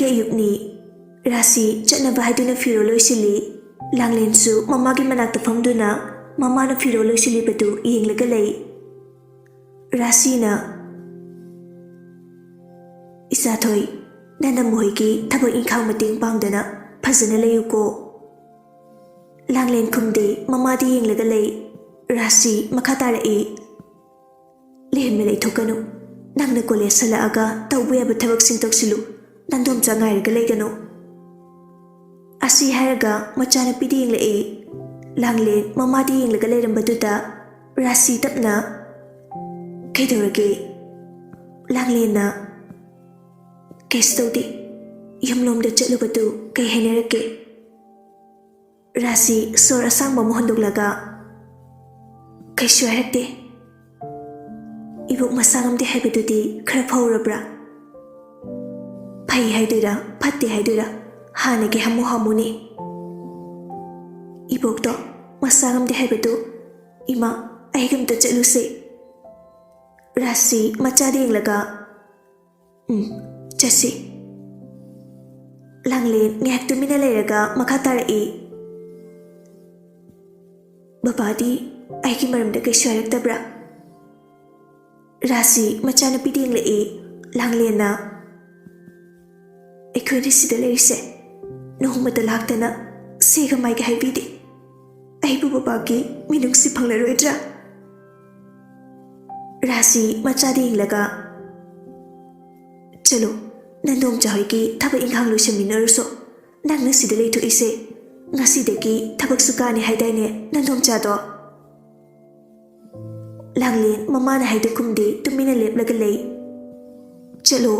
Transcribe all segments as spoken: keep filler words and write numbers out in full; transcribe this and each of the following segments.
ꯑꯌꯨꯛꯅꯤ꯫ ꯔꯥꯁꯤ ꯆꯠꯅꯕ ꯍꯥꯏꯗꯨꯅ ꯐꯤꯔꯣꯜ ꯂꯣꯏꯁꯤꯜꯂꯤ꯫ ꯂꯥꯡꯂꯦꯟꯁꯨ ꯃꯃꯥꯒꯤ ꯃꯅꯥꯛꯇ ꯐꯝꯗꯨꯅ ꯃꯃꯥꯅ ꯐꯤꯔꯣꯜ ꯂꯣꯏꯁꯤꯜꯂꯤꯕꯗꯨ ꯌꯦꯡꯂꯒ ꯂꯩ꯫ ꯔꯥꯁꯤꯅ, "ꯏꯆꯥꯊꯣꯏ, ꯅꯅꯝꯃ ꯍꯣꯏꯒꯤ ꯊꯕꯛ ꯏꯪꯈꯥꯡ ꯃꯇꯦꯡ ꯄꯥꯡꯗꯅ ꯐꯖꯅ ꯂꯩꯌꯨꯀꯣ꯫" ꯂꯥꯡꯂꯦꯟ ꯈꯨꯝꯗꯦ, ꯃꯃꯥꯗ ꯌꯦꯡꯂꯒ ꯂꯩ꯫ ꯔꯥꯁꯤ ꯃꯈꯥ ꯇꯥꯔꯛꯏ, "ꯂꯦꯝꯅ ꯂꯩꯊꯣꯛꯀꯅꯨ꯫ ꯅꯪꯅ ꯀꯣꯂꯦꯖ ꯍꯜꯂꯛꯑꯒ ꯇꯧꯕ ꯌꯥꯕ ꯊꯕꯛꯁꯤꯡ ꯇꯧꯁꯤꯜꯂꯨ꯫ ꯅꯥꯟꯗꯣꯝꯆꯥ ꯉꯥꯏꯔꯒ ꯂꯩꯒꯅꯨ꯫" ꯑꯁꯤ ꯍꯥꯏꯔꯒ ꯃꯆꯥꯅꯨꯄꯤꯗ ꯌꯦꯡꯂꯛꯏ꯫ ꯂꯥꯡꯂꯦꯟ ꯃꯃꯥꯗ ꯌꯦꯡꯂꯒ ꯂꯩꯔꯝꯕꯗꯨꯗ ꯔꯥꯁꯤ ꯇꯞꯅ, "ꯀꯩꯗꯧꯔꯒꯦ?" ꯂꯥꯡꯂꯦꯟꯅ, "ꯀꯩꯁꯨ ꯇꯧꯗꯦ꯫ ꯌꯨꯝꯂꯣꯝꯗ ꯆꯠꯂꯨꯕꯗꯨ ꯀꯩ ꯍꯥꯏꯅꯔꯛꯀꯦ?" ꯔꯥꯁꯤ ꯁꯣꯔ ꯑꯁꯥꯡꯕ ꯑꯃ ꯍꯣꯟꯗꯣꯛꯂꯒ, "ꯀꯩꯁꯨ ꯍꯥꯏꯔꯛꯇꯦ꯫ ꯏꯕꯣꯛ ꯃꯁꯥ ꯉꯝꯗꯦ ꯍꯥꯏꯕꯗꯨꯗꯤ ꯈꯔ ꯐꯧꯔꯕ꯭ꯔꯥ?" "ꯐꯩ ꯍꯥꯏꯗꯣꯏꯔꯥ, ꯐꯠꯇꯦ ꯍꯥꯏꯗꯣꯏꯔꯥ, ꯍꯥꯟꯅꯒꯤ ꯍꯥꯃꯨ ꯍꯥꯃꯨꯅꯤ꯫" "ꯏꯕꯣꯛꯇꯣ ꯃꯁꯥ ꯉꯝꯗꯦ ꯍꯥꯏꯕꯗꯨ, ꯏꯃꯥ, ꯑꯩꯒ ꯑꯝꯇ ꯆꯠꯂꯨꯁꯦ꯫" ꯔꯥꯁꯤ ꯃꯆꯥꯗ ꯌꯦꯡꯂꯒ, "ꯎꯝ, ꯆꯠꯁꯤ꯫" ꯂꯥꯡꯂꯦꯟ ꯉꯥꯏꯍꯥꯛ ꯇꯨꯃꯤꯟꯅ ꯂꯩꯔꯒ ꯃꯈꯥ ꯇꯥꯔꯛꯏ, "ꯕꯕꯥꯗꯤ ꯑꯩꯒꯤ ꯃꯔꯝꯗ ꯀꯩꯁꯨ ꯍꯥꯏꯔꯛꯇꯕ꯭ꯔꯥ?" ꯔꯥꯁꯤ ꯃꯆꯥꯅꯨꯄꯤꯗ ꯌꯦꯡꯂꯛꯏ꯫ ꯂꯥꯡꯂꯦꯟꯅ, "ꯑꯩꯈꯣꯏꯅ ꯁꯤꯗ ꯂꯩꯔꯤꯁꯦ ꯅꯣꯡꯃꯇ ꯂꯥꯛꯇꯅ ꯁꯤꯒ ꯃꯥꯏꯒ ꯍꯥꯏꯕꯤꯗꯦ꯫ ꯑꯩꯕꯨ ꯕꯕꯥꯒꯤ ꯃꯤꯅꯨꯡꯁꯤ ꯐꯪꯂꯔꯣꯏꯗ꯭ꯔꯥ?" ꯔꯥꯁꯤ ꯃꯆꯥꯗ ꯌꯦꯡꯂꯒ, "ꯆꯠꯂꯣ, ꯅꯟꯗꯣꯝꯆꯥ ꯍꯣꯏꯒꯤ ꯊꯕꯛ ꯏꯪꯈꯥꯡ ꯂꯣꯏꯁꯤꯟꯃꯤꯟꯅꯔꯨꯁꯣ꯫ ꯅꯪꯅ ꯁꯤꯗ ꯂꯩꯊꯣꯛꯏꯁꯦ ꯉꯁꯤꯗꯒꯤ ꯊꯕꯛꯁꯨ ꯀꯥꯅꯤ ꯍꯥꯏꯗꯥꯏꯅꯦ ꯅꯟꯗꯣꯝꯆꯥꯗꯣ?" ꯂꯥꯡꯂꯦꯟ ꯃꯃꯥꯅ ꯍꯥꯏꯗꯨ ꯈꯨꯝꯗꯦ, ꯇꯨꯃꯤꯟꯅ ꯂꯦꯞꯂꯒ ꯂꯩ꯫ "ꯆꯠꯂꯣ꯫"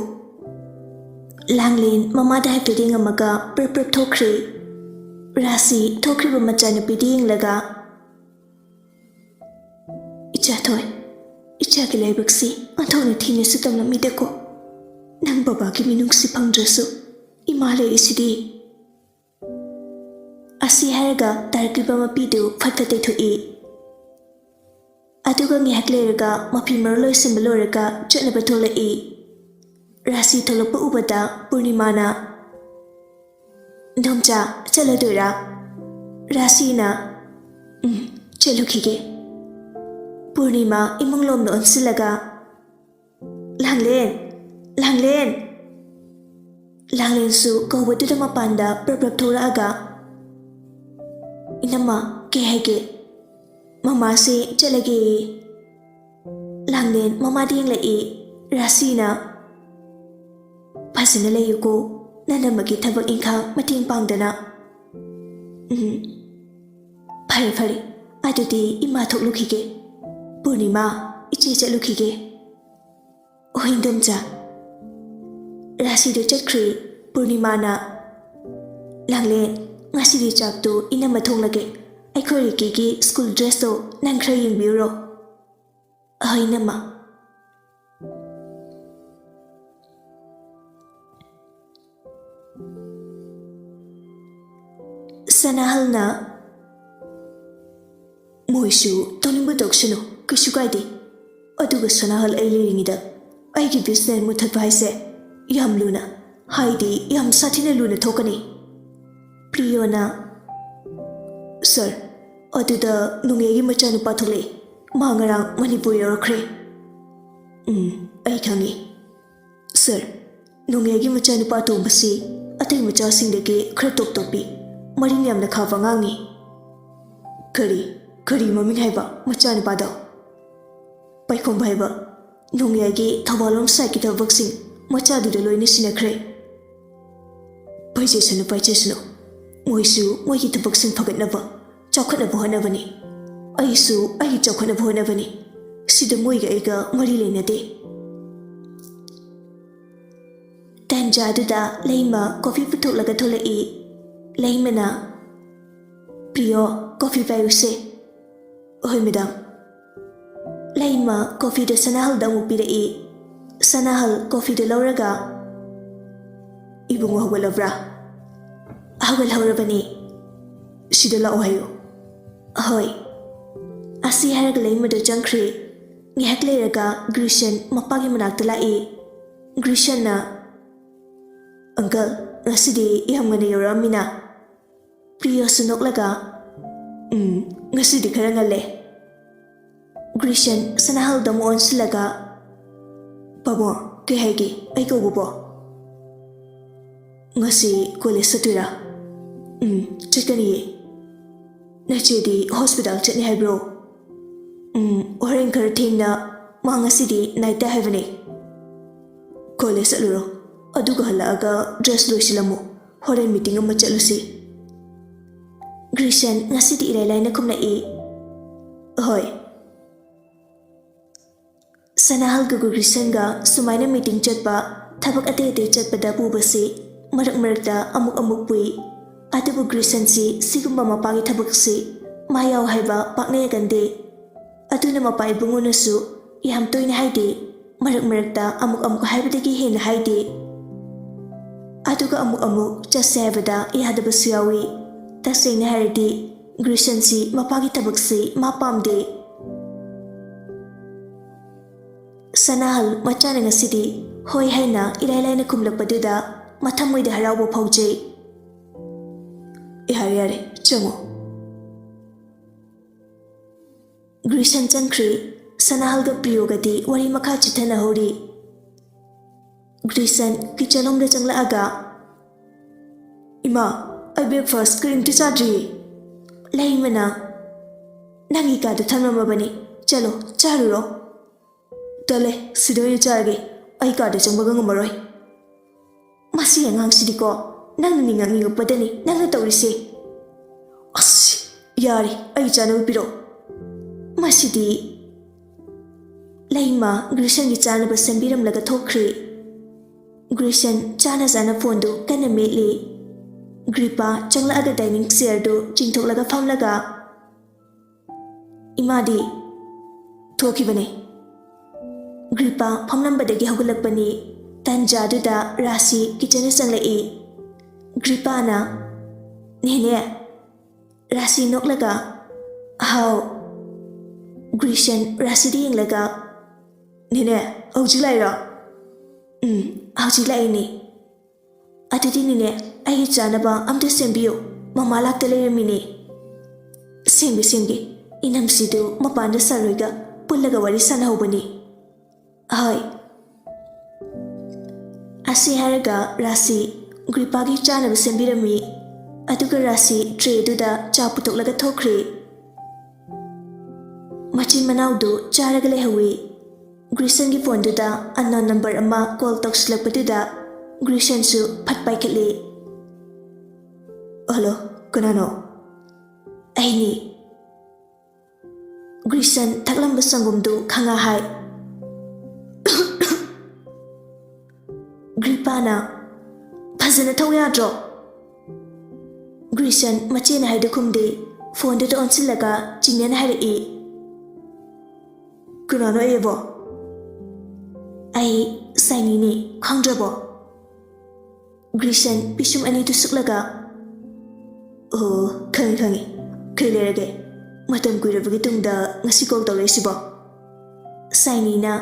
ꯂꯥꯡꯂꯦꯟ ꯃꯃꯥꯗ ꯍꯥꯏꯐꯦꯠ ꯌꯦꯡꯉꯝꯃꯒ ꯄ꯭ꯔꯞ ꯄ꯭ꯔꯞ ꯊꯣꯛꯈ꯭ꯔꯦ꯫ ꯔꯥꯁꯤ ꯊꯣꯛꯈ꯭ꯔꯤꯕ ꯃꯆꯥꯅꯨꯄꯤꯗ ꯌꯦꯡꯂꯒ, "ꯏꯆꯥꯊꯣꯏ, ꯏꯆꯥꯒꯤ ꯂꯥꯏꯕꯛꯁꯤ ꯑꯣꯟꯊꯣꯛꯅ ꯊꯤꯅꯁꯨ ꯇꯝꯂꯝꯃꯤꯗꯀꯣ꯫ ꯅꯪ ꯕꯕꯥꯒꯤ ꯃꯤꯅꯨꯡꯁꯤ ꯐꯪꯗ꯭ꯔꯁꯨ ꯏꯃꯥ ꯂꯩꯔꯤꯁꯤꯗꯤ꯫" ꯑꯁꯤ ꯍꯥꯏꯔꯒ ꯇꯥꯔꯛꯂꯤꯕ ꯃꯄꯤꯗꯨ ꯐꯠ ꯐꯠ ꯇꯩꯊꯣꯛꯏ꯫ ꯑꯗꯨꯒ ꯉꯥꯏꯍꯥꯛ ꯂꯩꯔꯒ ꯃꯐꯤ ꯃꯔꯣꯜ ꯂꯣꯏꯁꯤꯟꯕ ꯂꯣꯏꯔꯒ ꯆꯠꯅꯕ ꯊꯣꯛꯂꯛꯏ꯫ ꯔꯥꯁꯤ ꯊꯣꯛꯂꯛꯄ ꯎꯕꯗ ꯄꯨꯔꯅꯤꯃꯥꯅ, "ꯏꯟꯗꯣꯝꯆꯥ, ꯆꯠꯂꯗꯣꯏꯔꯥ?" ꯔꯥꯁꯤꯅ, "ꯎꯝ, ꯆꯠꯂꯨꯈꯤꯒꯦ꯫" ꯄꯨꯔꯅꯤꯃꯥ ꯏꯃꯨꯡ ꯂꯣꯝꯗ ꯑꯣꯟꯁꯤꯜꯂꯒ, "ꯂꯥꯡꯂꯦꯟ! ꯂꯥꯡꯂꯦꯟ!" ꯂꯥꯡꯂꯦꯟꯁꯨ ꯀꯧꯕꯗꯨꯗ ꯃꯄꯥꯟꯗ ꯄ꯭ꯔꯞ ꯄ꯭ꯔꯞ ꯊꯣꯛꯂꯛꯑꯒ, "ꯏꯅꯝꯃ, ꯀꯩ ꯍꯥꯏꯒꯦ?" "ꯃꯃꯥꯁꯦ ꯆꯠꯂꯒꯦꯌꯦ꯫" ꯂꯥꯡꯂꯦꯟ ꯃꯃꯥꯗ ꯌꯦꯡꯂꯛꯏ꯫ ꯔꯥꯁꯤꯅ, "ꯐꯖꯅ ꯂꯩꯌꯨꯀꯣ, ꯅꯅꯝꯃꯒꯤ ꯊꯕꯛ ꯏꯪꯈꯥꯡ ꯃꯇꯦꯡ ꯄꯥꯡꯗꯅ꯫" "ꯎꯝ, ꯐꯔꯦ ꯐꯔꯦ, ꯑꯗꯨꯗꯤ ꯏꯃꯥ ꯊꯣꯛꯂꯨꯈꯤꯒꯦ꯫ ꯄꯨꯔꯅꯤꯃꯥ, ꯏꯆꯦ ꯆꯠꯂꯨꯈꯤꯒꯦ꯫" "ꯍꯣꯏ, ꯏꯟꯗꯣꯝꯆꯥ꯫" ꯔꯥꯁꯤꯗꯣ ꯆꯠꯈ꯭ꯔꯦ꯫ ꯄꯨꯔꯅꯤꯃꯥꯅ, "ꯂꯥꯡꯂꯦꯟ, ꯉꯁꯤꯒꯤ ꯆꯥꯛꯇꯨ ꯏꯅꯝꯃ ꯊꯣꯡꯂꯒꯦ꯫ ꯑꯩꯈꯣꯏ ꯔꯤꯀꯤꯒꯤ ꯁ꯭ꯀꯨꯜ ꯗ꯭ꯔꯦꯁꯇꯣ ꯅꯪ ꯈꯔ ꯌꯦꯡꯕꯤꯔꯨꯔꯣ꯫" "ꯍꯣꯏ, ꯏꯅꯝꯃ꯫" ꯁꯅꯥꯍꯜꯅ, "ꯃꯣꯏꯁꯨ ꯇꯧꯅꯤꯡꯕ ꯇꯧꯁꯅꯨ, ꯀꯩꯁꯨ ꯀꯥꯏꯗꯦ꯫ ꯑꯗꯨꯒ ꯁꯅꯥꯍꯜ, ꯑꯩ ꯂꯩꯔꯤꯉꯩꯗ ꯑꯩꯒꯤ ꯕꯤꯖꯤꯅꯦꯁ ꯃꯨꯠꯊꯠꯄ ꯍꯥꯏꯁꯦ ꯌꯥꯝ ꯂꯨꯅ, ꯍꯥꯏꯗꯤ ꯌꯥꯝ ꯁꯥꯊꯤꯅ ꯂꯨꯅ ꯊꯣꯛꯀꯅꯤ꯫" ꯄ꯭ꯔꯤꯌꯣꯅ, "ꯁꯥꯔ, ꯑꯗꯨꯗ ꯅꯣꯡꯌꯥꯏꯒꯤ ꯃꯆꯥꯅꯨꯄꯥ ꯊꯣꯛꯂꯛꯑꯦ꯫ ꯃꯥ ꯉꯔꯥꯡ ꯃꯅꯤꯄꯨꯔ ꯌꯧꯔꯛꯈ꯭ꯔꯦ꯫" "ꯎꯝ, ꯑꯩ ꯈꯪꯉꯤ꯫ ꯁꯥꯔ, ꯅꯣꯡꯌꯥꯏꯒꯤ ꯃꯆꯥꯅꯨꯄꯥ ꯑꯇꯣꯝꯕꯁꯤ ꯑꯇꯩ ꯃꯆꯥꯁꯤꯡꯗꯒꯤ ꯈꯔ ꯇꯣꯞ ꯇꯣꯞꯄꯤ꯫ ꯃꯔꯤꯟ ꯌꯥꯝꯅ ꯈꯥꯕ ꯑꯉꯥꯡꯅꯤ꯫" "ꯀꯔꯤ, ꯀꯔꯤ ꯃꯃꯤꯡ ꯍꯥꯏꯕ ꯃꯆꯥꯅꯨꯄꯥꯗꯣ?" "ꯄꯥꯏꯈꯣꯝꯕ ꯍꯥꯏꯕ꯫ ꯅꯣꯡꯌꯥꯏꯒꯤ ꯊꯧꯕꯥꯜꯂꯣꯝ ꯁꯥꯏꯠꯀꯤ ꯊꯕꯛꯁꯤꯡ ꯃꯆꯥꯗꯨꯗ ꯂꯣꯏꯅ ꯁꯤꯟꯅꯈ꯭ꯔꯦ꯫" "ꯄꯥꯏꯖꯁꯅꯨ, ꯄꯥꯏꯖꯁꯅꯨ꯫ ꯃꯣꯏꯁꯨ ꯃꯣꯏꯒꯤ ꯊꯕꯛꯁꯤꯡ ꯐꯒꯠꯅꯕ, ꯆꯥꯎꯈꯠꯅꯕ ꯍꯣꯠꯅꯕꯅꯤ꯫ ꯑꯩꯁꯨ ꯑꯩꯒꯤ ꯆꯥꯎꯈꯠꯅꯕ ꯍꯣꯠꯅꯕꯅꯤ꯫ ꯁꯤꯗ ꯃꯣꯏꯒ ꯑꯩꯒ ꯃꯔꯤ ꯂꯩꯅꯗꯦ꯫" ꯇꯥꯟꯖꯥꯗꯨꯗ ꯂꯩꯃ ꯀꯣꯐꯤ ꯄꯨꯊꯣꯛꯂꯒ ꯊꯣꯛꯂꯛꯏ꯫ ꯂꯩꯃꯅ, "ꯄ꯭ꯔꯤꯌꯣ, ꯀꯣꯐꯤ ꯄꯥꯏꯔꯨꯁꯦ꯫" "ꯍꯣꯏ, ꯃꯦꯗꯥꯝ꯫" ꯂꯩꯃ ꯀꯣꯐꯤꯗꯨ ꯁꯅꯥꯍꯜꯗ ꯑꯃꯨꯛ ꯄꯤꯔꯛꯏ꯫ ꯁꯅꯥꯍꯜ ꯀꯣꯐꯤꯗꯨ ꯂꯧꯔꯒ, "ꯏꯕꯨꯡꯉꯣ ꯍꯧꯒꯠꯂꯕ꯭ꯔꯥ?" "ꯍꯧꯒꯠꯍꯧꯔꯕꯅꯤ꯫" "ꯁꯤꯗ ꯂꯥꯛꯑꯣ ꯍꯥꯏꯌꯨ꯫" "ꯍꯣꯏ꯫" ꯑꯁꯤ ꯍꯥꯏꯔꯒ ꯂꯩꯃꯗꯨ ꯆꯪꯈ꯭ꯔꯦ꯫ ꯉꯥꯏꯍꯥꯛ ꯂꯩꯔꯒ ꯒ꯭ꯔꯤꯁꯟ ꯃꯄꯥꯒꯤ ꯃꯅꯥꯛꯇ ꯂꯥꯛꯏ꯫ ꯒ꯭ꯔꯤꯁꯟꯅ, "ꯑꯪꯀꯜ, ꯉꯁꯤꯗꯤ ꯌꯥꯝ ꯉꯟꯅ ꯌꯧꯔꯛꯑꯝꯃꯤꯅ?" ꯄ꯭ꯔꯤꯌꯣꯁꯨ ꯅꯣꯛꯂꯒ, "ꯎꯝ, ꯉꯁꯤꯗꯤ ꯈꯔ ꯉꯜꯂꯦ꯫" ꯒ꯭ꯔꯤꯁꯟ ꯁꯅꯥꯍꯜꯗ ꯑꯃꯨꯛ ꯑꯣꯟꯁꯤꯜꯂꯒ, "ꯄꯥꯕꯨꯡ, ꯀꯩ ꯍꯥꯏꯒꯦ? ꯑꯩ ꯀꯧꯕꯕꯣ?" "ꯉꯁꯤ ꯀꯣꯂꯦꯖ ꯆꯠꯇꯣꯏꯔꯥ?" "ꯎꯝ, ꯆꯠꯀꯅꯤꯌꯦ꯫" "ꯅꯆꯦꯗꯤ ꯍꯣꯁꯄꯤꯇꯥꯜ ꯆꯠꯅꯤ ꯍꯥꯏꯕ꯭ꯔꯣ?" "ꯎꯝ, ꯍꯣꯔꯦꯟ ꯈꯔ ꯊꯦꯡꯅ꯫ ꯃꯥ ꯉꯁꯤꯗꯤ ꯅꯥꯏꯠꯇ ꯍꯥꯏꯕꯅꯦ꯫" "ꯀꯣꯂꯦꯖ ꯆꯠꯂꯨꯔꯣ, ꯑꯗꯨꯒ ꯍꯜꯂꯛꯑꯒ ꯗ꯭ꯔꯦꯁ ꯂꯣꯏꯁꯤꯜꯂꯝꯃꯨ, ꯍꯣꯔꯦꯟ ꯃꯤꯇꯤꯡ ꯑꯃ ꯆꯠꯂꯨꯁꯤ꯫" ꯒ꯭ꯔꯤꯁꯟ ꯉꯁꯤꯗꯤ ꯏꯔꯥꯏ ꯂꯥꯏꯅ ꯈꯨꯝꯂꯛꯏ, "ꯍꯣꯏ꯫" ꯁꯅꯥꯍꯜꯒ ꯒ꯭ꯔꯤꯁꯟꯒ ꯁꯨꯃꯥꯏꯅ ꯃꯤꯇꯤꯡ ꯆꯠꯄ, ꯊꯕꯛ ꯑꯇꯩ ꯑꯇꯩ ꯆꯠꯄꯗ ꯄꯨꯕꯁꯤ ꯃꯔꯛ ꯃꯔꯛꯇ ꯑꯃꯨꯛ ꯑꯃꯨꯛ ꯄꯨꯏ꯫ ꯑꯗꯨꯕꯨ ꯒ꯭ꯔꯤꯁꯟꯁꯤ ꯁꯤꯒꯨꯝꯕ ꯃꯄꯥꯒꯤ ꯊꯕꯛꯁꯤ ꯃꯥ ꯌꯥꯎ ꯍꯥꯏꯕ ꯄꯥꯛꯅ ꯌꯥꯒꯟꯗꯦ꯫ ꯑꯗꯨꯅ ꯃꯄꯥ ꯏꯕꯨꯡꯉꯣꯅꯁꯨ ꯌꯥꯝ ꯇꯣꯏꯅ ꯍꯥꯏꯗꯦ, ꯃꯔꯛ ꯃꯔꯛꯇ ꯑꯃꯨꯛ ꯑꯃꯨꯛ ꯍꯥꯏꯕꯗꯒꯤ ꯍꯦꯟꯅ ꯍꯥꯏꯗꯦ꯫ ꯑꯗꯨꯒ ꯑꯃꯨꯛ ꯑꯃꯨꯛ ꯆꯠꯁꯦ ꯍꯥꯏꯕꯗ ꯌꯥꯗꯕꯁꯨ ꯌꯥꯎꯏ꯫ ꯇꯁꯦꯡꯅ ꯍꯥꯏꯔꯗꯤ ꯒ꯭ꯔꯤꯁꯟꯁꯤ ꯃꯄꯥꯒꯤ ꯊꯕꯛꯁꯤ ꯃꯥ ꯄꯥꯝꯗꯦ꯫ ꯁꯅꯥꯍꯜ ꯃꯆꯥꯅ ꯉꯁꯤꯗꯤ ꯍꯣꯏ ꯍꯥꯏꯅ ꯏꯔꯥꯏ ꯂꯥꯏꯅ ꯈꯨꯝꯂꯛꯄꯗꯨꯗ ꯃꯊꯃꯣꯏꯗ ꯍꯔꯥꯎꯕ ꯐꯥꯎꯖꯩ꯫ "ꯌꯥꯔꯦ, ꯌꯥꯔꯦ, ꯆꯪꯉꯣ꯫" ꯒ꯭ꯔꯤꯁꯟ ꯆꯪꯈ꯭ꯔꯦ꯫ ꯁꯅꯥꯍꯜꯒ ꯄ꯭ꯔꯤꯌꯣꯒꯗꯤ ꯋꯥꯔꯤ ꯃꯈꯥ ꯆꯠꯊꯅꯍꯧꯔꯤ꯫ ꯒ꯭ꯔꯤꯁꯟ ꯀꯤꯆꯟ ꯂꯣꯝꯗ ꯆꯪꯂꯛꯑꯒ, "ꯏꯃꯥ, ꯑꯩ ꯕ꯭ꯔꯦꯛꯐꯥꯁ ꯀꯔꯤꯝꯇ ꯆꯥꯗ꯭ꯔꯤꯌꯦ꯫" ꯂꯩꯃꯅ, "ꯅꯪꯒꯤ ꯀꯥꯗ ꯊꯝꯂꯝꯃꯕꯅꯤ, ꯆꯠꯂꯣ, ꯆꯥꯔꯨꯔꯣ꯫" "ꯇꯜꯂꯦ, ꯁꯤꯗ ꯑꯣꯏꯅ ꯆꯥꯔꯒꯦ, ꯑꯩ ꯀꯥꯗ ꯆꯪꯕꯒ ꯉꯝꯃꯔꯣꯏ꯫" "ꯃꯁꯤ ꯑꯉꯥꯡꯁꯤꯗꯤꯀꯣ, ꯅꯪꯅ ꯅꯤꯡꯉꯛ ꯅꯤꯡꯉꯛꯄꯗꯅꯤ ꯅꯪꯅ ꯇꯧꯔꯤꯁꯦ꯫" "ꯑꯁ, ꯌꯥꯔꯦ, ꯑꯩ ꯆꯥꯅꯕ ꯄꯤꯔꯛꯑꯣ꯫" ꯃꯁꯤꯗꯤ꯫ ꯂꯩꯃ ꯒ꯭ꯔꯤꯁꯟꯒꯤ ꯆꯥꯅꯕ ꯁꯦꯝꯕꯤꯔꯝꯂꯒ ꯊꯣꯛꯈ꯭ꯔꯦ꯫ ꯒ꯭ꯔꯤꯁꯟ ꯆꯥꯅ ꯆꯥꯅ ꯐꯣꯟꯗꯨ ꯀꯟꯅ ꯃꯦꯠꯂꯤ꯫ ꯒ꯭ꯔꯤꯄꯥ ꯆꯪꯂꯛꯑꯒ ꯗꯥꯏꯅꯤꯡ ꯆꯤꯌꯔꯗꯨ ꯆꯤꯡꯊꯣꯛꯂꯒ ꯐꯝꯂꯒ, "ꯏꯃꯥꯗꯤ?" "ꯊꯣꯛꯈꯤꯕꯅꯦ꯫" ꯒ꯭ꯔꯤꯄꯥ ꯐꯝꯂꯝꯕꯗꯒꯤ ꯍꯧꯒꯠꯂꯛꯄꯅꯤ꯫ ꯇꯟꯖꯥꯗꯨꯗ ꯔꯥꯁꯤ ꯀꯤꯆꯟꯗ ꯆꯪꯂꯛꯏ꯫ ꯒ꯭ꯔꯤꯄꯥꯅ, "ꯅꯦꯅꯦ?" ꯔꯥꯁꯤ ꯅꯣꯛꯂꯒ, "ꯍꯥꯎ꯫" ꯒ꯭ꯔꯤꯁꯟ ꯔꯥꯁꯤꯗ ꯌꯦꯡꯂꯒ, "ꯅꯦꯅꯦ, ꯍꯧꯖꯤꯛ ꯂꯥꯛꯏꯔꯣ?" ꯎꯝ, ꯍꯧꯖꯤꯛ ꯂꯥꯛꯏꯅꯦ꯫ ꯑꯗꯨꯗꯤ ꯅꯦꯅꯦ, ꯑꯩꯒꯤ ꯆꯥꯅꯕ ꯑꯝꯇ ꯁꯦꯝꯕꯤꯌꯨ꯫ ꯃꯃꯥ ꯂꯥꯛꯇ ꯂꯩꯔꯝꯃꯤꯅꯦ꯫ ꯁꯦꯝꯒꯦ, ꯁꯦꯝꯒꯦ꯫ ꯏꯅꯝꯁꯤꯗꯨ ꯃꯄꯥꯟꯗ ꯁꯥꯔꯣꯏꯒ ꯄꯨꯜꯂꯒ ꯋꯥꯔꯤ ꯁꯥꯟꯅꯍꯧꯕꯅꯤ꯫ ꯍꯣꯏ꯫ ꯑꯁꯤ ꯍꯥꯏꯔꯒ ꯔꯥꯁꯤ ꯒ꯭ꯔꯤꯄꯥꯒꯤ ꯆꯥꯅꯕ ꯁꯦꯝꯕꯤꯔꯝꯃꯤ꯫ ꯑꯗꯨꯒ ꯔꯥꯁꯤ ꯇ꯭ꯔꯦꯗꯨꯗ ꯆꯥ ꯄꯨꯊꯣꯛꯂꯒ ꯊꯣꯛꯈ꯭ꯔꯦ꯫ ꯃꯆꯤꯟ ꯃꯅꯥꯎꯗꯨ ꯆꯥꯔꯒ ꯂꯩꯍꯧꯏ꯫ ꯒ꯭ꯔꯤꯁꯟꯒꯤ ꯐꯣꯟꯗꯨꯗ unknown number ꯑꯃ ꯀꯣꯜ ꯇꯧꯁꯤꯜꯂꯛꯄꯗꯨꯗ ꯒ꯭ꯔꯤꯁꯟꯁꯨ ꯐꯠ ꯄꯥꯏꯈꯠꯂꯤ꯫ "ꯍꯜꯂꯣ, ꯀꯅꯥꯅꯣ?" "ꯑꯩꯅꯤ꯫" ꯒ꯭ꯔꯤꯁꯟ ꯊꯛꯂꯝꯕ ꯁꯪꯒꯣꯝꯗꯨ ꯈꯪꯉ ꯍꯥꯏ꯫ ꯒ꯭ꯔꯤꯄꯥꯅ, "ꯐꯖꯅ ꯊꯧ ꯌꯥꯗ꯭ꯔꯣ?" ꯒ꯭ꯔꯤꯁꯟ ꯃꯆꯦꯅ ꯍꯥꯏꯗꯨ ꯈꯨꯝꯗꯦ꯫ ꯐꯣꯟꯗꯨꯗ ꯑꯣꯟꯁꯤꯜꯂꯒ ꯆꯤꯡꯅꯅ ꯍꯥꯏꯔꯛꯏ꯫ "ꯀꯅꯥꯅꯣ ꯑꯩꯕꯣ?" "ꯑꯩ ꯁꯥꯏꯅꯤꯅꯦ, ꯈꯪꯗ꯭ꯔꯕꯣ?" ꯒ꯭ꯔꯤꯁꯟ ꯄꯤꯁꯨꯝ ꯑꯅꯤꯗꯨ ꯁꯨꯛꯂꯒ, "ꯑꯣ, ꯈꯪꯉꯦ, ꯈꯪꯉꯦ꯫ ꯀꯩ ꯂꯩꯔꯒꯦ? ꯃꯇꯝ ꯀꯨꯏꯔꯕꯒꯤ ꯇꯨꯡꯗ ꯉꯁꯤ ꯀꯣꯜ ꯇꯧꯔꯛꯏꯁꯤꯕꯣ?" ꯁꯥꯏꯅꯤꯅ,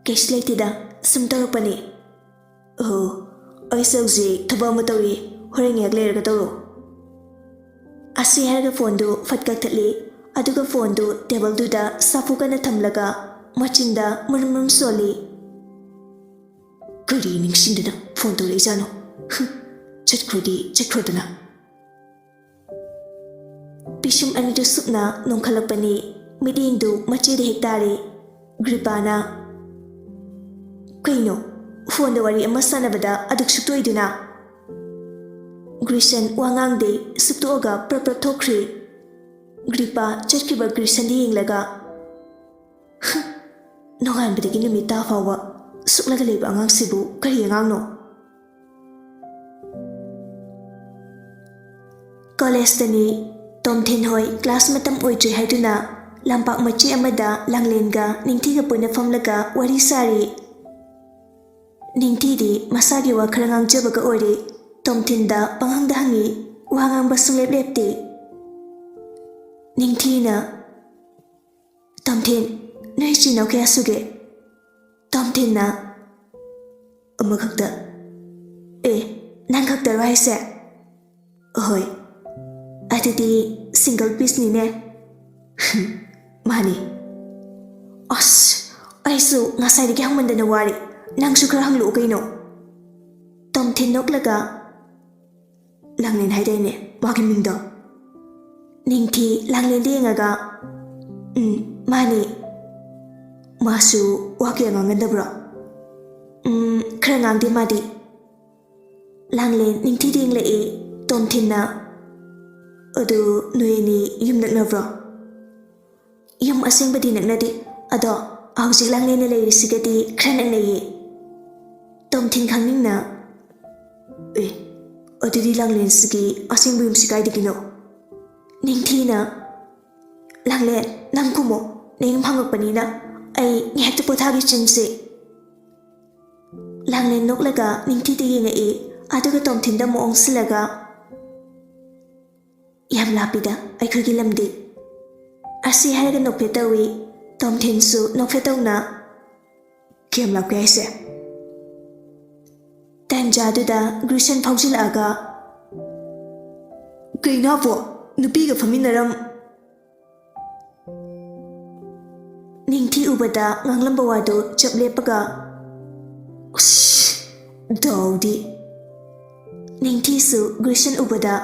"ꯀꯩꯁꯨ ꯂꯩꯇꯦꯗ, ꯁꯨꯝ ꯇꯧꯔꯛꯄꯅꯦ꯫" "ꯑꯣ, ꯑꯩꯁꯦ ꯍꯧꯖꯤꯛ ꯊꯕꯛ ꯑꯃ ꯇꯧꯔꯤ, ꯍꯣꯔꯦꯟ ꯉꯥꯏꯍꯥꯛ ꯂꯩꯔꯒ ꯇꯧꯔꯛꯑꯣ꯫" ꯑꯁꯤ ꯍꯥꯏꯔꯒ ꯐꯣꯟꯗꯨ ꯐꯠ ꯀꯛꯊꯠꯂꯤ꯫ ꯑꯗꯨꯒ ꯐꯣꯟꯗꯨ ꯇꯦꯕꯜꯗꯨꯗ ꯁꯥꯐꯨ ꯀꯟꯅ ꯊꯝꯂꯒ ꯃꯆꯤꯟꯗ ꯃꯔꯨꯝ ꯃꯔꯨꯝ ꯁꯣꯜꯂꯤ꯫ "ꯀꯔꯤ ꯅꯤꯡꯁꯤꯡꯗꯅ ꯐꯣꯟ ꯇꯧꯔꯛꯏꯖꯥꯠꯅꯣ? ꯍꯨꯝ, ꯆꯠꯈ꯭ꯔꯣꯗꯤ ꯆꯠꯈ꯭ꯔꯣꯗꯅ꯫" ꯄꯤꯁꯨꯝ ꯑꯅꯤꯗꯨ ꯁꯨꯞꯅ ꯅꯣꯡꯈꯠꯂꯛꯄꯅꯤ꯫ ꯃꯤꯠꯌꯦꯡꯗꯨ ꯃꯆꯦꯗ ꯍꯦꯛ ꯇꯥꯔꯦ꯫ ꯒ꯭ꯔꯤꯄꯥꯅ, "ꯀꯩꯅꯣ, ꯐꯣꯟꯗ ꯋꯥꯔꯤ ꯑꯃ ꯁꯥꯟꯅꯕꯗ ꯑꯗꯨꯛ ꯁꯨꯛꯇꯣꯏꯗꯨꯅ?" ꯒ꯭ꯔꯤꯁꯟ ꯋꯥ ꯉꯥꯡꯗꯦ, ꯁꯨꯛꯇꯣꯛꯑꯒ ꯄ꯭ꯔꯞ ꯄ꯭ꯔꯞ ꯊꯣꯛꯈ꯭ꯔꯤ꯫ ꯒ꯭ꯔꯤꯄꯥ ꯆꯠꯈꯤꯕ ꯒ꯭ꯔꯤꯁꯟꯗ ꯌꯦꯡꯂꯒ, "ꯍꯨꯝ, ꯅꯣꯡꯉꯥꯟꯕꯗꯒꯤ ꯅꯨꯃꯤꯠ ꯇꯥ ꯐꯥꯎꯕ ꯁꯨꯛꯂꯒ ꯂꯩꯕ ꯑꯉꯥꯡꯁꯤꯕꯨ ꯀꯔꯤ ꯑꯉꯥꯡꯅꯣ?" ꯀꯣꯂꯦꯖꯇꯅꯤ꯫ ꯇꯣꯝꯊꯤꯟ ꯍꯣꯏ ꯀ꯭ꯂꯥꯁ ꯃꯇꯝ ꯑꯣꯏꯗ꯭ꯔꯤ ꯍꯥꯏꯗꯨꯅ ꯂꯝꯄꯥꯛ ꯃꯆꯦ ꯑꯃꯗ ꯂꯥꯡꯂꯦꯟꯒ ꯅꯤꯡꯊꯤꯒ ꯄꯨꯟꯅ ꯐꯝꯂꯒ ꯋꯥꯔꯤ ꯁꯥꯔꯤ꯫ ꯅꯤꯡꯊꯤꯗꯤ ꯃꯁꯥꯒꯤ ꯋꯥ ꯈꯔ ꯉꯥꯡꯖꯕꯒ ꯑꯣꯏꯔꯦ꯫ ꯇꯣꯝꯊꯤꯟꯗ ꯄꯪꯍꯪꯗ ꯍꯪꯉꯤ, ꯋꯥ ꯉꯥꯡꯕ ꯁꯨꯡꯂꯦꯞ ꯂꯦꯞꯇꯦ꯫ ꯅꯤꯡꯊꯤꯅ, "ꯇꯣꯝꯊꯤꯟ, ꯅꯣꯏ ꯏꯆꯤꯟ ꯏꯅꯥꯎ ꯀꯌꯥ ꯁꯨꯒꯦ?" ꯇꯣꯝꯊꯤꯟꯅ, ꯑꯃꯈꯛꯇ? ꯑꯦ, ꯅꯪ ꯈꯛꯇꯔꯣ ꯍꯥꯏꯁꯦ? ꯍꯣꯏ꯫ ꯑꯗꯨꯗꯤ single pieceꯅꯤꯅꯦ꯫ ꯃꯥꯅꯤ꯫ ꯑꯁ, ꯑꯩꯁꯨ ꯉꯁꯥꯏꯗꯒꯤ ꯍꯪꯃꯟꯗꯅ ꯋꯥꯔꯦ꯫ ꯅꯪꯁꯨ ꯈꯔ ꯍꯪꯂꯛꯑꯣ ꯀꯩꯅꯣ꯫ ꯇꯣꯝꯊꯤꯟ ꯅꯣꯛꯂꯒ, ꯂꯥꯡꯂꯦꯟ ꯍꯥꯏꯗꯥꯏꯅꯦ ꯃꯥꯒꯤ ꯃꯤꯡꯗꯣ? ꯅꯤꯡꯊꯤ ꯂꯥꯡꯂꯦꯟꯗ ꯌꯦꯡꯉꯒ, ꯎꯝ, ꯃꯥꯅꯦ꯫ ꯃꯥꯁꯨ ꯋꯥ ꯀꯌꯥ ꯉꯥꯡꯒꯟꯗꯕ꯭ꯔꯣ? ꯎꯝ, ꯈꯔ ꯉꯥꯡꯗꯦ ꯃꯥꯗꯤ꯫ ꯂꯥꯡꯂꯦꯟ ꯅꯤꯡꯊꯤꯗ ꯌꯦꯡꯂꯛꯏ꯫ ꯇꯣꯝꯊꯤꯟꯅ, ꯑꯗꯨ ꯅꯣꯏ ꯑꯅꯤ ꯌꯨꯝ ꯅꯛꯅꯕ꯭ꯔꯣ? ꯌꯨꯝ ꯑꯁꯦꯡꯕꯗꯤ ꯅꯛꯅꯗꯦ, ꯑꯗꯣ ꯍꯧꯖꯤꯛ ꯂꯥꯡꯂꯦꯟꯅ ꯂꯩꯔꯤꯁꯤꯒꯗꯤ ꯈꯔ ꯅꯛꯅꯩꯌꯦ꯫ ꯇꯣꯝꯊꯤꯟ ꯈꯪꯅꯤꯡꯅ, ꯑꯦ, ꯑꯗꯨꯗꯤ ꯂꯥꯡꯂꯦꯟꯁꯤꯒꯤ ꯑꯁꯦꯡꯕ ꯌꯨꯝꯁꯤ ꯀꯥꯏꯗꯒꯤꯅꯣ? ꯅꯤꯡꯊꯤꯅ, ꯂꯥꯡꯂꯦꯟ, ꯅꯪ ꯀꯨꯝꯃꯣ, ꯅꯌꯨꯝ ꯍꯪꯉꯛꯄꯅꯤꯅ ꯑꯩ ꯉꯥꯏꯍꯥꯛꯇ ꯄꯣꯊꯥꯒꯦ ꯆꯤꯟꯁꯦ꯫ ꯂꯥꯡꯂꯦꯟ ꯅꯣꯛꯂꯒ ꯅꯤꯡꯊꯤꯗ ꯌꯦꯡꯉꯛꯏ, ꯑꯗꯨꯒ ꯇꯣꯝꯊꯤꯟꯗ ꯑꯃꯨꯛ ꯑꯣꯟꯁꯤꯜꯂꯒ, ꯌꯥꯝ ꯂꯥꯞꯄꯤꯗ ꯑꯩꯈꯣꯏꯒꯤ ꯂꯝꯗꯤ꯫ ꯑꯁꯤ ꯍꯥꯏꯔꯒ ꯅꯣꯛꯐꯦꯠ ꯇꯧꯏ꯫ ꯇꯣꯝꯊꯤꯟꯁꯨ ꯅꯣꯛꯐꯦꯠ ꯇꯧꯅ, ꯀꯌꯥꯝ ꯂꯥꯞꯀꯦ ꯍꯥꯏꯁꯦ? ꯇꯥꯟꯖꯥꯗꯨꯗ ꯒ꯭ꯔꯤꯁꯟ ꯐꯥꯎꯖꯤꯜꯂꯛꯑꯒ, ꯀꯩꯅꯣ ꯑꯕꯣ, ꯅꯨꯄꯤꯒ ꯐꯝꯃꯤꯟꯅꯔꯝ? ꯅꯤꯡꯊꯤ ꯎꯕꯗ ꯉꯥꯡꯂꯝꯕ ꯋꯥꯗꯨ ꯆꯞ ꯂꯦꯞꯄꯒ, "ꯎꯁ, ꯗꯥꯎꯗꯤ!" ꯅꯤꯡꯊꯤꯁꯨ ꯒ꯭ꯔꯤꯁꯟ ꯎꯕꯗ,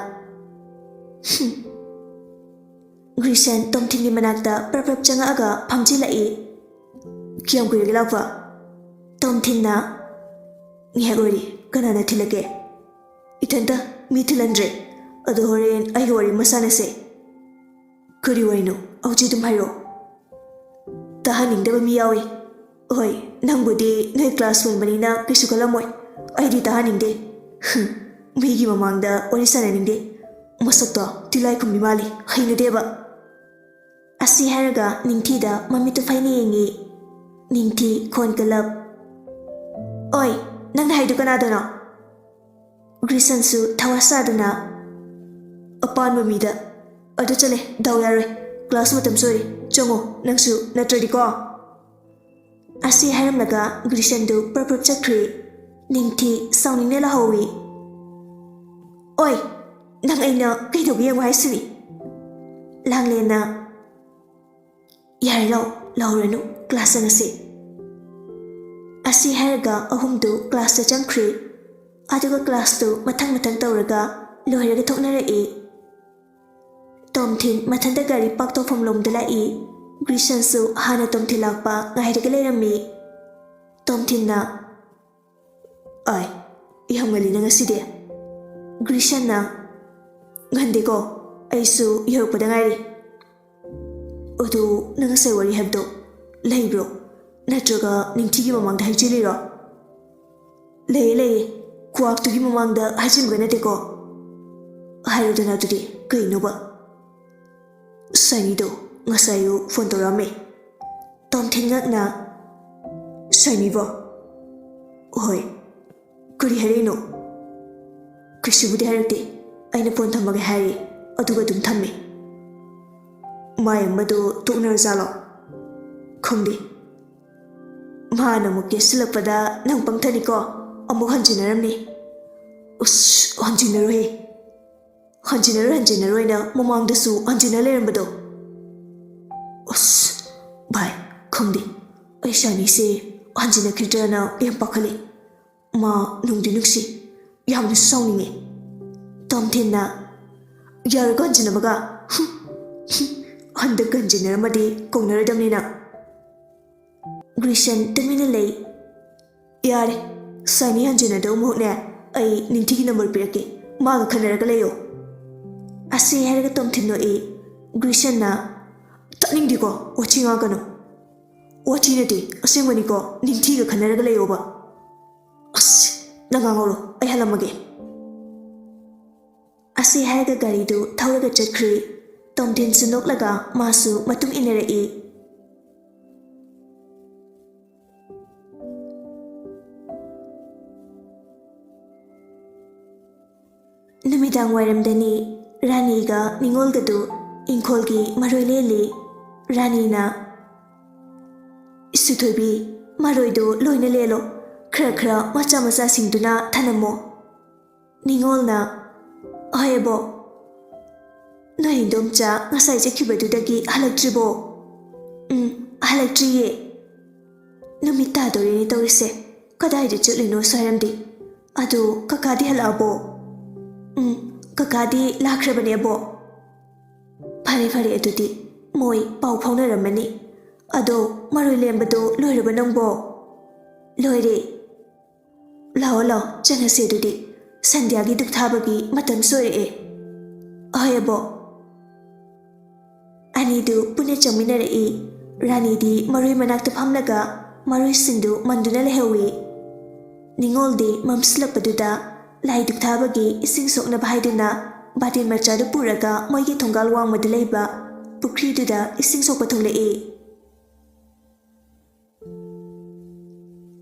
"ꯍꯨꯝ!" ꯒ꯭ꯔꯤꯁꯟ ꯇꯣꯝꯊꯤꯟꯒꯤ ꯃꯅꯥꯛꯇ ꯄ꯭ꯔꯞ ꯄ꯭ꯔꯞ ꯆꯪꯉꯛꯑꯒ ꯐꯝꯖꯤꯜꯂꯛꯏ꯫ "ꯀꯌꯥꯝ ꯀꯨꯏꯔꯒꯦ ꯂꯥꯛꯄ?" ꯇꯣꯝꯊꯤꯟꯅ, "ꯉꯥꯏꯍꯥꯛ ꯑꯣꯏꯔꯦ꯫ ꯀꯅꯥꯅ ꯊꯤꯜꯂꯛꯀꯦ?" "ꯏꯊꯟꯇ ꯃꯤ ꯊꯤꯜꯍꯟꯗ꯭ꯔꯦ꯫ ꯑꯗꯣ ꯍꯣꯔꯦꯟ ꯑꯩꯒ ꯋꯥꯔꯤ ꯑꯃ ꯁꯥꯟꯅꯁꯦ꯫" "ꯀꯔꯤ ꯋꯥꯔꯤꯅꯣ? ꯍꯧꯖꯤꯛ ꯑꯗꯨꯝ ꯍꯥꯏꯔꯛꯑꯣ꯫" "ꯇꯥꯍꯟꯅꯤꯡꯗꯕ ꯃꯤ ꯌꯥꯎꯏ꯫" "ꯍꯣꯏ, ꯅꯪꯕꯨꯗꯤ ꯅꯣꯏ ꯀ꯭ꯂꯥꯁ ꯄꯨꯟꯕꯅꯤꯅ ꯀꯩꯁꯨ ꯈꯜꯂꯝꯃꯣꯏ꯫ ꯑꯩꯗꯤ ꯇꯥꯍꯟꯅꯤꯡꯗꯦ꯫ ꯍꯨꯝ, ꯃꯤꯒꯤ ꯃꯃꯥꯡꯗ ꯋꯥꯔꯤ ꯁꯥꯟꯅꯅꯤꯡꯗꯦ꯫ ꯃꯁꯛꯇꯣ ꯇꯤꯜꯂꯥꯏꯈꯨꯝꯕꯤ ꯃꯥꯜꯂꯤ, ꯍꯩꯅꯗꯦꯕ꯫" ꯑꯁꯤ ꯍꯥꯏꯔꯒ ꯅꯤꯡꯊꯤꯗ ꯃꯃꯤꯠꯇꯨ ꯐꯩꯅ ꯌꯦꯡꯉꯤ꯫ ꯅꯤꯡꯊꯤ ꯈꯣꯟ ꯀꯜꯂꯞ, "ꯑꯣꯏ, ꯅꯪꯅ ꯍꯥꯏꯗꯨ ꯀꯅꯥꯗꯅꯣ?" ꯒ꯭ꯔꯤꯁꯟꯁꯨ ꯊꯋꯥ ꯁꯥꯗꯅ, "ꯑꯄꯥꯟꯕ ꯃꯤꯗ꯫ ꯑꯗꯨ ꯆꯠꯂꯦ, ꯗꯥꯎ ꯌꯥꯔꯣꯏ꯫ ꯀ꯭ꯂꯥꯁ ꯃꯇꯝꯁꯨ ꯑꯣꯏꯔꯦ꯫ ꯆꯪꯉꯣ, ꯅꯪꯁꯨ, ꯅꯠꯇ꯭ꯔꯗꯤꯀꯣ꯫" ꯑꯁꯤ ꯍꯥꯏꯔꯝꯂꯒ ꯒ꯭ꯔꯤꯁꯟꯗꯨ ꯄ꯭ꯔꯞ ꯄ꯭ꯔꯞ ꯆꯠꯈ꯭ꯔꯦ꯫ ꯅꯤꯡꯊꯤ ꯁꯥꯎꯅꯤꯡꯅ ꯂꯥꯍꯧꯏ꯫ "ꯑꯣꯏ, ꯅꯪ ꯑꯩꯅ ꯀꯩꯗꯧꯒꯦ ꯌꯦꯡꯉꯨ ꯍꯥꯏꯁꯤꯅꯤ?" ꯂꯥꯡꯂꯦꯟꯅ, "ꯌꯥꯔꯦ, ꯂꯥꯛꯑꯣ, ꯂꯥꯛꯍꯧꯔꯅꯨ, ꯀ꯭ꯂꯥꯁ ꯆꯪꯉꯁꯤ꯫" ꯑꯁꯤ ꯍꯥꯏꯔꯒ ꯑꯍꯨꯝꯗꯨ ꯀ꯭ꯂꯥꯁꯇ ꯆꯪꯈ꯭ꯔꯤ꯫ ꯑꯗꯨꯒ ꯀ꯭ꯂꯥꯁꯇꯨ ꯃꯊꯪ ꯃꯊꯪ ꯇꯧꯔꯒ ꯂꯣꯏꯔꯒ ꯊꯣꯛꯅꯔꯛꯏ꯫ ꯇꯣꯝꯊꯤꯟ ꯃꯊꯟꯇ ꯒꯥꯔꯤ ꯄꯥꯔꯛ ꯇꯧꯐꯝ ꯂꯣꯝꯗ ꯂꯥꯛꯏ꯫ ꯒ꯭ꯔꯤꯁꯟꯁꯨ ꯍꯥꯟꯅ ꯇꯣꯝꯊꯤꯟ ꯂꯥꯛꯄ ꯉꯥꯏꯔꯒ ꯂꯩꯔꯝꯃꯤ꯫ ꯇꯣꯝꯊꯤꯟꯅ, "ꯑꯥꯏ, ꯌꯥꯝ ꯉꯜꯂꯤꯅ ꯉꯁꯤꯗꯤ?" ꯒ꯭ꯔꯤꯁꯟꯅ, "ꯉꯟꯗꯦꯀꯣ, ꯑꯩꯁꯨ ꯌꯧꯔꯛꯄꯗ ꯉꯥꯏꯔꯤ꯫" "ꯑꯗꯨ ꯅꯪ ꯉꯁꯥꯏ ꯋꯥꯔꯤ ꯍꯥꯏꯕꯗꯣ ꯂꯩꯕ꯭ꯔꯣ? ꯅꯠꯇ꯭ꯔꯒ ꯅꯤꯡꯊꯤꯒꯤ ꯃꯃꯥꯡꯗ ꯍꯥꯏꯖꯤꯜꯂꯤꯔꯣ?" "ꯂꯩꯌꯦ, ꯂꯩꯌꯦ꯫ ꯈꯨꯋꯥꯛꯇꯨꯒꯤ ꯃꯃꯥꯡꯗ ꯍꯥꯏꯖꯤꯟꯕꯒ ꯅꯠꯇꯦꯀꯣ?" "ꯍꯥꯏꯔꯣꯗꯅ ꯑꯗꯨꯗꯤ, ꯀꯩꯅꯣꯕ?" "ꯁꯥꯏꯅꯤꯗꯣ ꯉꯁꯥꯏ ꯑꯌꯨꯛ ꯐꯣꯟ ꯇꯧꯔꯛꯑꯝꯃꯦ꯫" ꯇꯣꯝꯊꯤꯟ ꯉꯛꯅ, "ꯁꯥꯏꯅꯤꯕꯣ?" "ꯍꯣꯏ꯫" "ꯀꯔꯤ ꯍꯥꯏꯔꯛꯏꯅꯣ?" "ꯀꯩꯁꯨꯕꯨꯗꯤ ꯍꯥꯏꯔꯛꯇꯦ꯫ ꯑꯩꯅ ꯐꯣꯟ ꯊꯝꯃꯒꯦ ꯍꯥꯏꯔꯦ, ꯑꯗꯨꯒ ꯑꯗꯨꯝ ꯊꯝꯃꯦ꯫" "ꯃꯥꯏ ꯑꯃꯗꯣ ꯇꯣꯛꯅꯔꯖꯥꯠꯂꯣ?" "ꯈꯪꯗꯦ꯫ ꯃꯥꯅ ꯑꯃꯨꯛ ꯀꯦꯁꯤꯜꯂꯛꯄꯗ ꯅꯪ ꯄꯪꯊꯅꯤꯀꯣ, ꯑꯃꯨꯛ ꯍꯟꯖꯤꯟꯅꯔꯝꯅꯤ꯫" "ꯑꯁ, ꯍꯟꯖꯤꯟꯅꯔꯣꯏꯍꯦ꯫ ꯍꯟꯖꯤꯟꯅꯔꯣꯏ, ꯍꯟꯖꯤꯟꯅꯔꯣꯏꯅ ꯃꯃꯥꯡꯗꯁꯨ ꯍꯟꯖꯤꯟꯅ ꯂꯩꯔꯝꯕꯗꯣ꯫" "ꯑꯁ, ꯚꯥꯏ, ꯈꯪꯗꯦ꯫ ꯑꯩ ꯁꯥꯏꯅꯤꯁꯦ ꯍꯟꯖꯤꯟꯅꯈꯤꯗ꯭ꯔꯅ ꯌꯥꯝ ꯄꯥꯈꯠꯂꯤ꯫ ꯃꯥ ꯅꯨꯡꯗꯤ ꯅꯨꯡꯁꯤ, ꯌꯥꯝꯅꯁꯨ ꯁꯥꯎꯅꯤꯡꯉꯤ꯫" ꯇꯣꯝꯊꯤꯟꯅ, "ꯌꯥꯔꯣꯏꯀꯣ ꯍꯟꯖꯤꯟꯅꯕꯒ꯫ ꯍꯨꯝ, ꯍꯨꯝ, ꯍꯟꯗꯛ ꯍꯟꯖꯤꯟꯅꯔꯝꯃꯗꯤ ꯀꯧꯅꯔꯣꯏꯗꯕꯅꯤꯅ꯫" ꯒ꯭ꯔꯤꯁꯟ ꯇꯨꯃꯤꯟꯅ ꯂꯩ꯫ "ꯌꯥꯔꯦ, ꯁꯥꯏꯅꯤ ꯍꯟꯖꯤꯟꯅꯗꯧ ꯃꯍꯨꯠꯅꯦ, ꯑꯩ ꯅꯤꯡꯊꯤꯒꯤ ꯅꯝꯕꯔ ꯄꯤꯔꯛꯀꯦ, ꯃꯥꯒ ꯈꯟꯅꯔꯒ ꯂꯩꯌꯣ꯫" ꯑꯁꯤ ꯍꯥꯏꯔꯒ ꯇꯣꯝꯊꯤꯟ ꯅꯣꯛꯏ꯫ ꯒ꯭ꯔꯤꯁꯟꯅ, "ꯇꯥꯅꯤꯡꯗꯦꯀꯣ, ꯋꯥꯊꯤ ꯉꯥꯡꯒꯅꯨ꯫" "ꯋꯥꯊꯤ ꯅꯠꯇꯦ, ꯑꯁꯦꯡꯕꯅꯤꯀꯣ, ꯅꯤꯡꯊꯤꯒ ꯈꯟꯅꯔꯒ ꯂꯩꯌꯣꯕ꯫" "ꯑꯁ, ꯅꯪ ꯉꯥꯡꯍꯧꯔꯣ, ꯑꯩ ꯍꯜꯂꯝꯃꯒꯦ꯫" ꯑꯁꯤ ꯍꯥꯏꯔꯒ ꯒꯥꯔꯤꯗꯨ ꯊꯧꯔꯒ ꯆꯠꯈ꯭ꯔꯤ꯫ ꯇꯣꯝꯊꯤꯟꯁꯨ ꯅꯣꯛꯂꯒ ꯃꯥꯁꯨ ꯃꯇꯨꯡ ꯏꯟꯅꯔꯛꯏ꯫ ꯅꯨꯃꯤꯗꯥꯡ ꯋꯥꯏꯔꯝꯗꯅꯤ꯫ ꯔꯥꯅꯤꯒ ꯅꯤꯉꯣꯜꯒꯗꯨ ꯏꯪꯈꯣꯜꯒꯤ ꯃꯔꯣꯏ ꯂꯦꯜꯂꯤ꯫ ꯔꯥꯅꯤꯅ, "ꯏꯁꯨ ꯊꯣꯏꯕꯤ, ꯃꯔꯣꯏꯗꯨ ꯂꯣꯏꯅ ꯂꯦꯜꯂꯣ, ꯈꯔ ꯈꯔ ꯃꯆꯥ ꯃꯆꯥꯁꯤꯡꯗꯨꯅ ꯊꯅꯝꯃꯣ꯫ ꯅꯤꯉꯣꯜꯅ, "ꯍꯣꯏ ꯑꯕꯣꯛ꯫ ꯅꯣꯏ ꯏꯟꯗꯣꯝꯆꯥ ꯉꯁꯥꯏ ꯆꯠꯈꯤꯕꯗꯨꯗꯒꯤ ꯍꯜꯂꯛꯇ꯭ꯔꯤꯕꯣ?" "ꯎꯝ, ꯍꯜꯂꯛꯇ꯭ꯔꯤꯌꯦ꯫ ꯅꯨꯃꯤꯠ ꯇꯥꯗꯣꯔꯦꯅꯦ ꯇꯧꯔꯤꯁꯦ꯫ ꯀꯗꯥꯏꯗ ꯆꯠꯂꯤꯅꯣ ꯁ꯭ꯋꯥꯏꯔꯝꯗꯤ? ꯑꯗꯨ ꯀꯀꯥꯗꯤ ꯍꯜꯂꯛꯑꯕꯣ?" "ꯎꯝ, ꯀꯀꯥꯗꯤ ꯂꯥꯛꯈ꯭ꯔꯕꯅꯦ ꯑꯕꯣꯛ꯫" "ꯐꯔꯦ ꯐꯔꯦ, ꯑꯗꯨꯗꯤ ꯃꯣꯏ ꯄꯥꯎ ꯐꯥꯎꯅꯔꯝꯃꯅꯤ꯫ ꯑꯗꯣ ꯃꯔꯣꯏ ꯂꯦꯝꯕꯗꯣ ꯂꯣꯏꯔꯕ ꯅꯪꯕꯣ?" "ꯂꯣꯏꯔꯦ꯫" "ꯂꯥꯛꯑꯣ ꯂꯥꯛꯑꯣ, ꯆꯪꯉꯁꯦ ꯑꯗꯨꯗꯤ꯫ ꯁꯟꯙ꯭ꯌꯥꯒꯤ ꯙꯨꯞ ꯊꯥꯕꯒꯤ ꯃꯇꯝꯁꯨ ꯑꯣꯏꯔꯛꯑꯦ꯫" "ꯍꯣꯏ ꯑꯕꯣꯛ꯫" ꯑꯅꯤꯗꯨ ꯄꯨꯟꯅ ꯆꯪꯃꯤꯟꯅꯔꯛꯏ꯫ ꯔꯥꯅꯤꯗꯤ ꯃꯔꯣꯏ ꯃꯅꯥꯛꯇ ꯐꯝꯂꯒ ꯃꯔꯣꯏꯁꯤꯡꯗꯨ ꯃꯟꯗꯨꯅ ꯂꯩꯍꯧꯏ꯫ ꯅꯤꯉꯣꯜꯗꯤ ꯃꯝꯁꯤꯜꯂꯛꯄꯗꯨꯗ ꯂꯥꯏ ꯙꯨꯞ ꯊꯥꯕꯒꯤ ꯏꯁꯤꯡ ꯁꯣꯛꯅꯕ ꯍꯥꯏꯗꯨꯅ ꯕꯥꯇꯤꯟ ꯃꯆꯥꯗꯨ ꯄꯨꯔꯒ ꯃꯣꯏꯒꯤ ꯊꯣꯡꯒꯥꯜ ꯋꯥꯡꯃꯗ ꯂꯩꯕ ꯄꯨꯈ꯭ꯔꯤꯗꯨꯗ ꯏꯁꯤꯡ ꯁꯣꯛꯄ ꯊꯣꯛꯂꯛꯏ꯫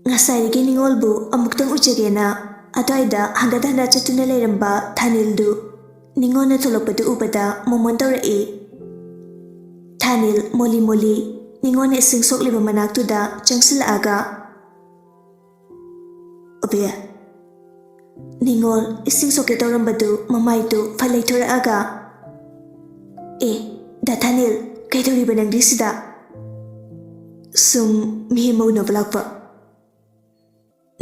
ꯉꯁꯥꯏꯗꯒꯤ ꯅꯤꯉꯣꯜꯕꯨ ꯑꯃꯨꯛꯇꯪ ꯎꯖꯒꯦꯅ ꯑꯗ꯭ꯋꯥꯏꯗ ꯍꯪꯒꯠ ꯍꯟꯗ ꯆꯠꯇꯨꯅ ꯂꯩꯔꯝꯕ ꯊꯥꯅꯤꯜꯗꯨ ꯅꯤꯉꯣꯜꯅ ꯊꯣꯛꯂꯛꯄꯗꯨ ꯎꯕꯗ ꯃꯣꯃꯣꯟ ꯇꯧꯔꯛꯏ꯫ ꯊꯥꯅꯤꯜ ꯃꯣꯂꯤ ꯃꯣꯂꯤ ꯅꯤꯉꯣꯜꯅ ꯏꯁꯤꯡ ꯁꯣꯛꯂꯤꯕ ꯃꯅꯥꯛꯇꯨꯗ ꯆꯪꯁꯤꯜꯂꯛꯑꯒ, "ꯑꯕꯦ꯫" ꯅꯤꯉꯣꯜ ꯏꯁꯤꯡ ꯁꯣꯛꯀꯦ ꯇꯧꯔꯝꯕꯗꯨ ꯃꯃꯥꯏꯗꯨ ꯐꯠ ꯂꯩꯊꯣꯔꯛꯑꯒ, "ꯑꯦ, ꯗꯥ ꯊꯥꯅꯤꯜ, ꯀꯩꯗꯧꯔꯤꯕ ꯅꯪꯗꯤ ꯁꯤꯗ?" "ꯁꯨꯝ ꯃꯤ ꯑꯃ ꯎꯅꯕ ꯂꯥꯛꯄ꯫"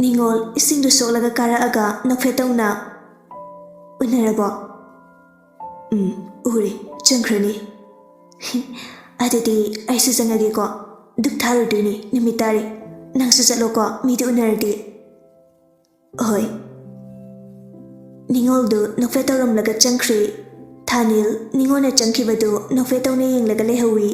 ꯅꯤꯉꯣꯜ ꯏꯁꯤꯡꯗꯨ ꯁꯣꯛꯂꯒ ꯀꯥꯔꯛꯑꯒ ꯅꯣꯛꯐꯦꯠ ꯇꯧꯅ, "ꯎꯅꯔꯕꯣ?" "ꯎꯝ, ꯎꯔꯦ, ꯆꯪꯈ꯭ꯔꯅꯤ꯫" "ꯑꯗꯨꯗꯤ ꯑꯩꯁꯨ ꯆꯪꯉꯒꯦꯀꯣ, ꯙꯨꯞ ꯊꯥꯔꯨꯗꯣꯏꯅꯤ, ꯅꯨꯃꯤꯠ ꯇꯥꯔꯦ꯫ ꯅꯪꯁꯨ ꯆꯠꯂꯣꯀꯣ, ꯃꯤꯗꯨ ꯎꯅꯔꯗꯤ꯫" "ꯍꯣꯏ꯫" ꯅꯤꯉꯣꯜꯗꯨ ꯅꯣꯛꯐꯦꯠ ꯇꯧꯔꯝꯂꯒ ꯆꯪꯈ꯭ꯔꯦ꯫ ꯊꯥꯅꯤꯜ ꯅꯤꯉꯣꯜꯅ ꯆꯪꯈꯤꯕꯗꯨ ꯅꯣꯛꯐꯦꯠ ꯇꯧꯅ ꯌꯦꯡꯂꯒ ꯂꯩꯍꯧꯏ꯫